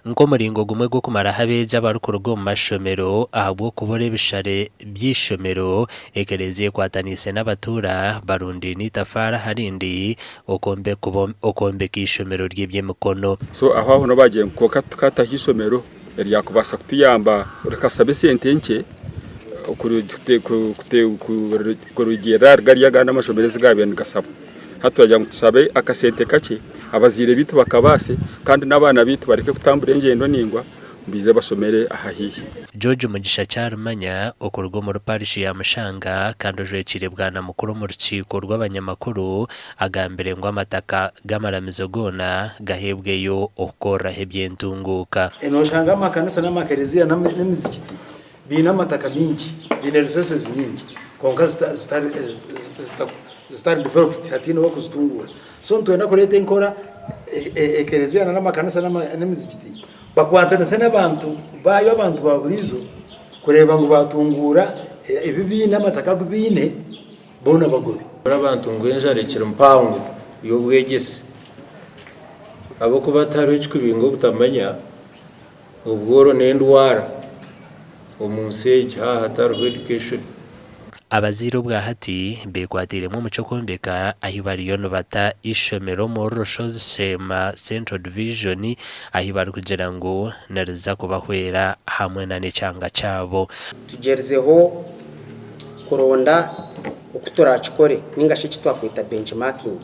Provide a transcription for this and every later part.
Nk'omuringo gumwe gw'okumaraho abeegi abarikuruga omu mashomero ahabw'okubura ebishare by'eishomero, ekereziya ekwataniise n'abatuura barundaine eitafaari aha rindi okwombeka eishomero ry'eby'emikono. So aho aho nibo baagira ngu kwonka tukataho eishomero eryakubaasa kutuyamba rikasaba esente nkye kurugiirira ahari gariya agandi amashomero ezi gaabaire nigasaba. Hati twagira ngu tushabe akasente kakye abazaire baitu bakabaase kandi n'abaana baitu bareke kutambura engyendo ndaingwa baije bashomere aha haihi. George Mugisha Kyarumanya okuruga omuri Parishi ya Mushanga kandi ojwekiire Bwana Mukuru omu rukiiko rw'abanyamakuru agambire ngu amataka g'amaramizo goona gaheebweyo okukoreraho eby'entunguuka. Noshanga amakanisa n'amakereziya n'emizikiti biine amataka mingi, biine resources nyingi kwonka zitari developed hataine ow'okuzitunguura. So nitwenda kureeta enkora ekereziya n'amakanisa n'emizikiti bakwatanise n'abantu baayo abantu ba buriijo kureeba ngu baatunguura ebi biine amataka agu biine boona bagobe. Abantu ngu enjara ekiri mpango y'obwegyese ahabw'okuba tihariho ekikubinga obutamanya. Obworo n'endwara omu nsi egi haaba hatariho education. Abazaire obwahati bekwatiiremu omu ky'okwombeka ahi bariyo nibata eishomero omuri Rushozi Sheema Central Division ahi barikugira ngu niriza kubahwera hamwe na n'ekyanga kyabo. Tugyerizeho kuronda oku turakikore ninga shi eki twakweta benchmarking.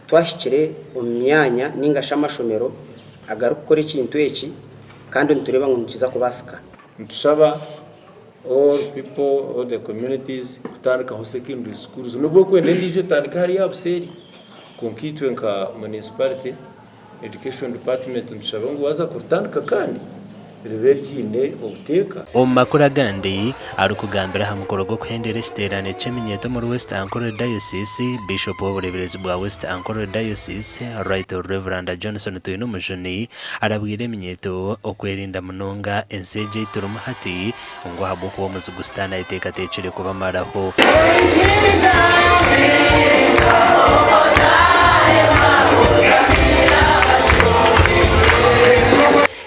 Twahikire omu myanya ninga shi amashomero agarikukora ekintu eki kandi nitureeba ngu nikiza kubaasika. Nitushaba all people, all the communities kutandikaho secondary schools nobu orikwenda endiijo etandike hariya aha buseeri kwonka itwe nka municipality education department nitushaba ngu waaza kuritandika kandi ribe riine obuteeka. Omu makuru agandi, arikugambira aha mukoro gw'okuhendera ekiteerane ky'eminyeeto omuri West Ankole Diocese, Bishop w'obureeberezi bwa West Ankole Diocese, Right Rev. Johnson Twinomujuni arabwire eminyeeto okwerinda munonga ensi egi ei turimu hati ngu ahabw'okuba omuzigu Sitaane ayeteekateekire kubamaraho.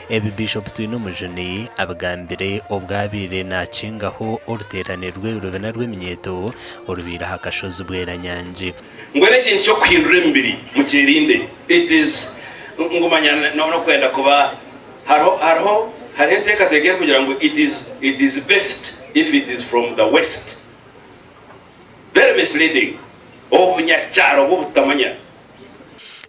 Ebi Bishop Twinomujuni abigambire obu abaire nakingaho oruteerane rw'ebiro bina rw'eminyeeto orubaire aha kashozi Bweranyangi. Mbwenu ekintu ky'okuhindura emibiri mukyerinde it is ngu manya n'okwenda kuba hariho hariho hariho enteekateeka erikugira ngu it is it is best if it is from the west very misleading obunyakyaro bw'obutamanya.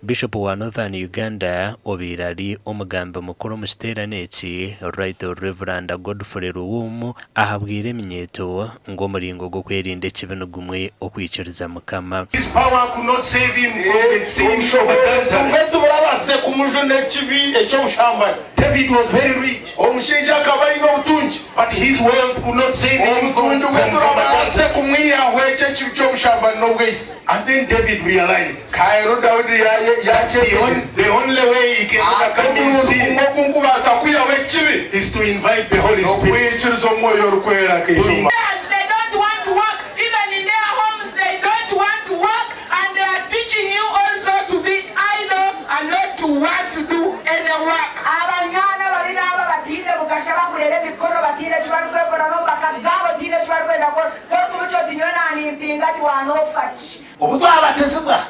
Bishop wa Northern Uganda obaire ari omugambi mukuru omu kiteerane eki, Right Rev. Godfrey Luwum ahabwire eminyeeto ngu omuringo gw'okwerinda ekibi ni gumwe okwikiriza Mukama. His power could not save him from the sin of Obushoboorozi adultery. bwe tiburabaasize kumujuna ekibi eky'obushambani. David was very rich. Omushaija akaba aine obutungi. But his wealth could not save him from Obutungi bwe from turabaase adultery. kumwihaho ekyo ekibi ky'obushambani n'obweitsi. And then David realized. Reero Daudi yaakyetegyereza. The only way he can overcome his Ati, Omurundi sin gumwe ogu nkubaasa kwihaho ekibi is to invite the Holy Spirit. n'okwikiriza Omwoyo Orikwera akaija omu. They don't want to work even in their homes they don't want to work and they are teaching you also to be idle and not to want to do any work. Abanywani ababi n'abo abataine bugasha abarikureeba emikono bataine eki barikwekora n'omu maka gaabo tihaine eki barikwenda kukora. Ku orikumugira oti nyowe naanimpinga ati waanoofa ki? Obu twabatizibwa,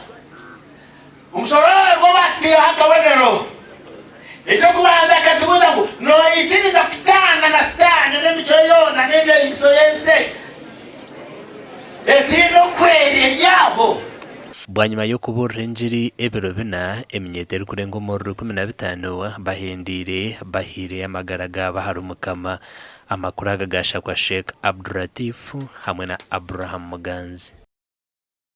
omushoroorerwa owaatutaireho akabonero. Eky'okubanza akatubuuza ngu, Noikiriza kutaana na Sitaane n'emicwe yoona n'emyehimbiso y'ensi egi etaine okwera eri aho? Bwanyima y'okubuurira engiri ebiro bina, eminyeeto erikurenga omuri 15 bahendeire bahaireyo amagara gaabo ahari Mukama. Amakuru aga gaashakwa Sheikh Abduratif hamwe na Abraham Muganzi.